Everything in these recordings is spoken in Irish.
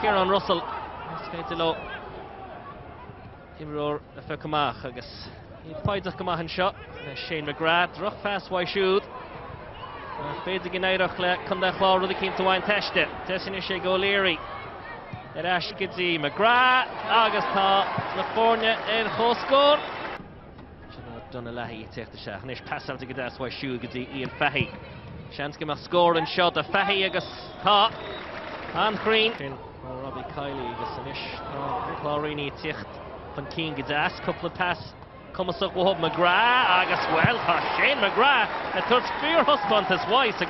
Ciarán Russell más féidir leo imreoir a phiocadh amach agus iad foighdeach go maith anseo le Shane McGrath. Drochphas uaidh siúd ach b'fhéidir go n-éireodh le Contae an Chláir rud eicínt a bhaint aisti. Deis anois ag O'Leary ar ais go dtí McGrath agus tá na foirne ar comhscór. Donagh Leahy ag teacht isteach anois. Pasáilte go deas uaidh siúd go dtí Ian Fahey. Seans go mbeadh scór anseo do Fahey agus tá. An-chruinn. Sin ó Robbie Kiely agus anois tá na Cláirínigh ag teacht chun cinn go deas. Cúpla pas cumasach uathu. McGrath agus, bhuel, tá Shane McGrath ag tabhairt fíorthaispeántas mhaith sa.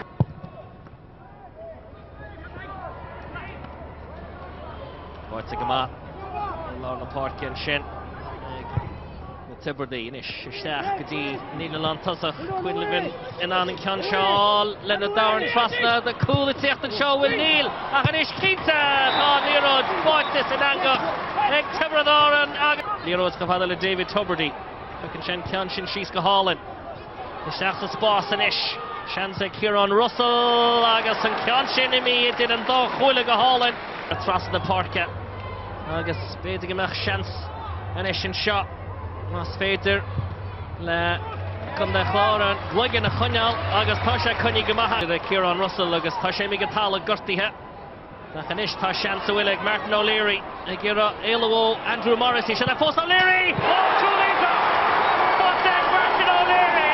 Faighte go maith i lár na páirce ansin ag na Tiobradaigh. Anois isteach go dtí an líne lántosach. Quinlivan in ann an ceann seo a fháil lena dhorn trasna. Tá cúl ag tíocht anseo, an bhfuil? Níl! Ach anois cinnte tá an liathróid faighte san eangach ag Tiobraid Árann agus. Liathróid chomh fada le David Tubridy. Piocann sé an ceann sin síos go hálainn. Isteach sa spás anois. Seans ag Ciarán Russell agus an ceann sin imithe idir an dá chuaille go hálainn. Trasna na páirce agus b'fhéidir go mbeadh seans anois anseo más féidir le Contae an Chláir an gcloigeann a choinneáil agus tá sé coinnithe go maith ag Ciarán Russell agus tá sé imithe go talamh gortaithe. Ach anois tá seans an bhfuil ag Martin O'Leary ag iarraidh éalú ó Andrew Morrissey. Sin é fós O'Leary! Ó, cúl iontach! Faighte ag Martin O'Leary!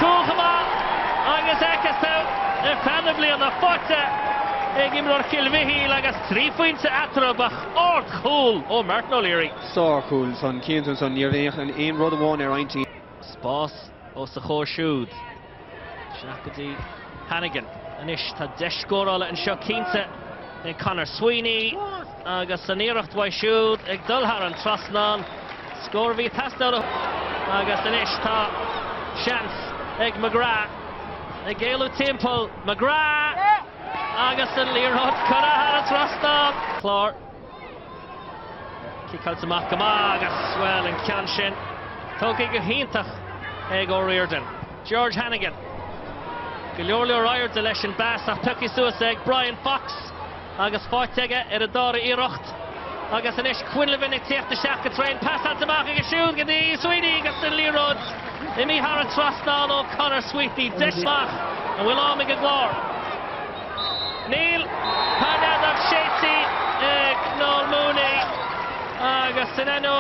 Cúl chomh maith agus a fheiceas tú ar feadh na bliana. Faighte ag imreoir Chill Mhichíl agus 3 phointe eatarthu ach ardchúl ó Martin O'Leary. Sárchúl ansan, cinnte ansan, ní raibh aon rud amháin ar intinn. Spás os a chomhair siúd. Isteach go dtí Hannigan. Anois tá deis scórála anseo cinnte ag Conor Sweeney agus an iarracht uaidh siúd ag dul thar an trasnán. Scór a bhí ag teastáil agus anois tá seans ag McGrath ag éalú timpeall. McGrath agus an liathróid curtha thar an trasnán. Clár. Ciceáilte amach go maith agus, bhuel, an ceann sin tógtha go hiontach ag O'Riordan. George Hannigan. Go leor leor airde leis an bpas ach pioctha suas ag Brian Fox agus faighte aige ar an dara iarracht. Agus anois Quinlivan ag tíocht isteach go tréan. Pasáilte amach aige siúd go dtí Sweeney agus an liathróid imithe thar an trasnán ó Conor Sweeney. Deis amach. An bhfuil am ag an gClár? Níl. Tá an fheadóg séidte ag Noel Mooney agus in ainneoin.